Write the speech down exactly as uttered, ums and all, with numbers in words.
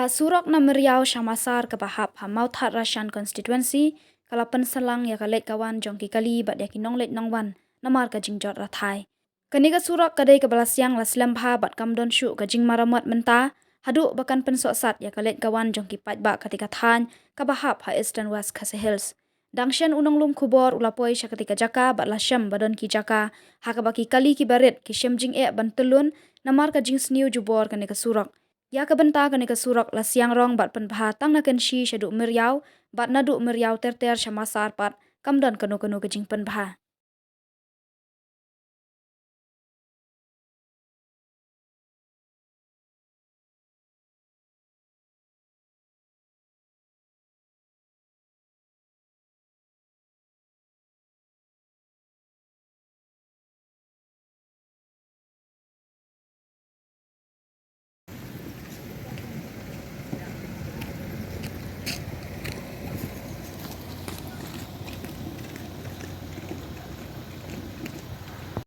Ka surok na Myriaw sha Masar kaba hap ha Mawthadraishan Constituency ka la pynsalang ïa ka leit ka wan jong ki kali bad ïa ki nongleit nongwan namar ka jingjot rathai. Kane ka surok ka dei kaba la siang la slem bha bad kam don shuh ka jingmaramot mynta, haduh ba kan pynsohsat ïa ka leit ka wan jong ki paidbah katei ka thaiñ kaba hap ha Eastern West Khasi Hills. Dang shen u nonglum khubor u la poi sha katei ka jaka bad la shem ba don ki jaka ha kaba ki kali kiba rit ki shem jingeh ban tylun namar ka jingsniew jubor kane ka surok. Ïa ka bynta kane ka surok la siang rong bad pynbha tang na Kynshi shaduh Myriaw, bad naduh Myriaw ter ter sha Masar pat kam don kano kano ka jingpynbha.